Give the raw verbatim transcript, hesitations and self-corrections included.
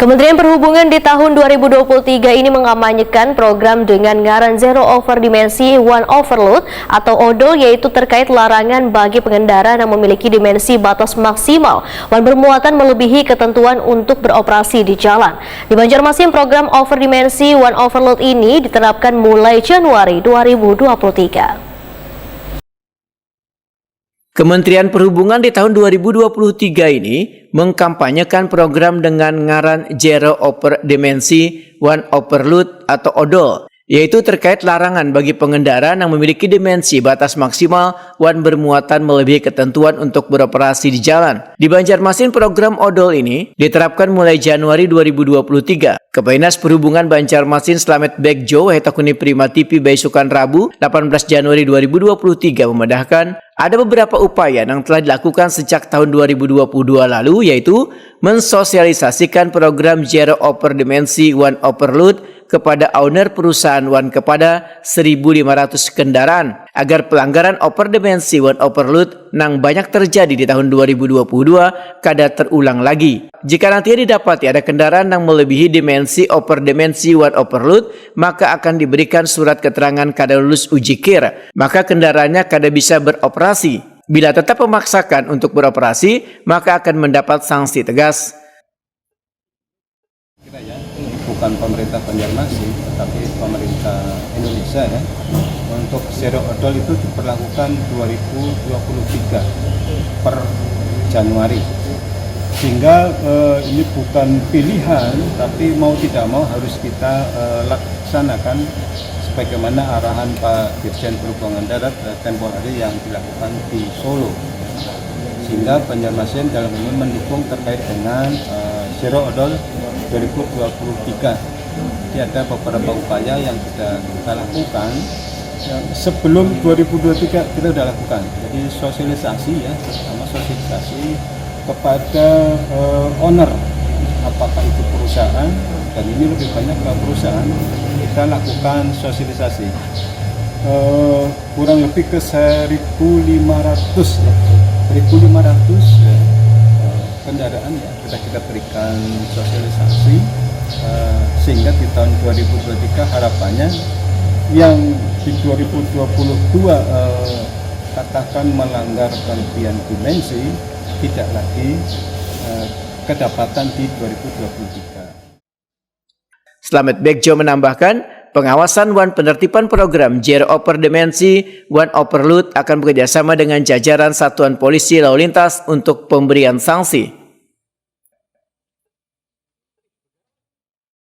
Kementerian Perhubungan di tahun dua ribu dua puluh tiga ini mengkampanyekan program dengan ngaran Zero Over Dimensi One Overload atau ODOL, yaitu terkait larangan bagi pengendara yang memiliki dimensi batas maksimal wan bermuatan melebihi ketentuan untuk beroperasi di jalan. Di Banjarmasin, program Over Dimensi One Overload ini diterapkan mulai Januari dua ribu dua puluh tiga. Kementerian Perhubungan di tahun dua ribu dua puluh tiga ini mengkampanyekan program dengan ngaran Zero Over Dimensi One Overload atau ODOL, yaitu terkait larangan bagi pengendara yang memiliki dimensi batas maksimal wan bermuatan melebihi ketentuan untuk beroperasi di jalan. Di Banjarmasin, program ODOL ini diterapkan mulai Januari dua ribu dua puluh tiga. Kepala Dinas Perhubungan Banjarmasin, Slamet Begjo, wahai takuni Prima T V baisukan Rabu, delapan belas Januari dua ribu dua puluh tiga, memandahkan ada beberapa upaya yang telah dilakukan sejak tahun dua ribu dua puluh dua lalu, yaitu mensosialisasikan program Zero Over Dimensi One Overload kepada owner perusahaan wan kepada seribu lima ratus kendaraan, agar pelanggaran over dimensi wan overload nang banyak terjadi di tahun dua ribu dua puluh dua kada terulang lagi. Jika nantinya didapati ada kendaraan yang melebihi dimensi over dimensi wan overload, maka akan diberikan surat keterangan kada lulus uji kir, maka kendaraannya kada bisa beroperasi. Bila tetap memaksakan untuk beroperasi, maka akan mendapat sanksi tegas. Kira ya, ini bukan pemerintah Banjarmasin, tapi pemerintah Indonesia ya. Untuk zero odol itu diperlakukan dua ribu dua puluh tiga per Januari. Sehingga eh, ini bukan pilihan, tapi mau tidak mau harus kita eh, laksanakan sebagaimana arahan Pak Dirjen Perhubungan Darat eh, tempo hari yang dilakukan di Solo. Sehingga Banjarmasin dalam ini mendukung terkait dengan eh, zero odol dua ribu dua puluh tiga. Jadi ada beberapa upaya yang sudah kita lakukan. Ya, sebelum dua ribu dua puluh tiga kita sudah lakukan. Jadi sosialisasi ya, terutama sosialisasi kepada eh, owner, apakah itu perusahaan, dan ini lebih banyak ke perusahaan, kita lakukan sosialisasi. Eh, kurang lebih ke seribu lima ratus ya, seribu lima ratus ya, eh, kendaraan ya sudah kita berikan sosialisasi eh, sehingga di tahun dua ribu dua puluh tiga harapannya yang di dua ribu dua puluh dua eh, katakan melanggar kelebihan dimensi tidak lagi eh, kedapatan di dua ribu dua puluh tiga. Slamet Begjo menambahkan, pengawasan wan penertiban program Zero Over Dimensi One Overload akan bekerjasama dengan jajaran Satuan Polisi Lalu Lintas untuk pemberian sanksi.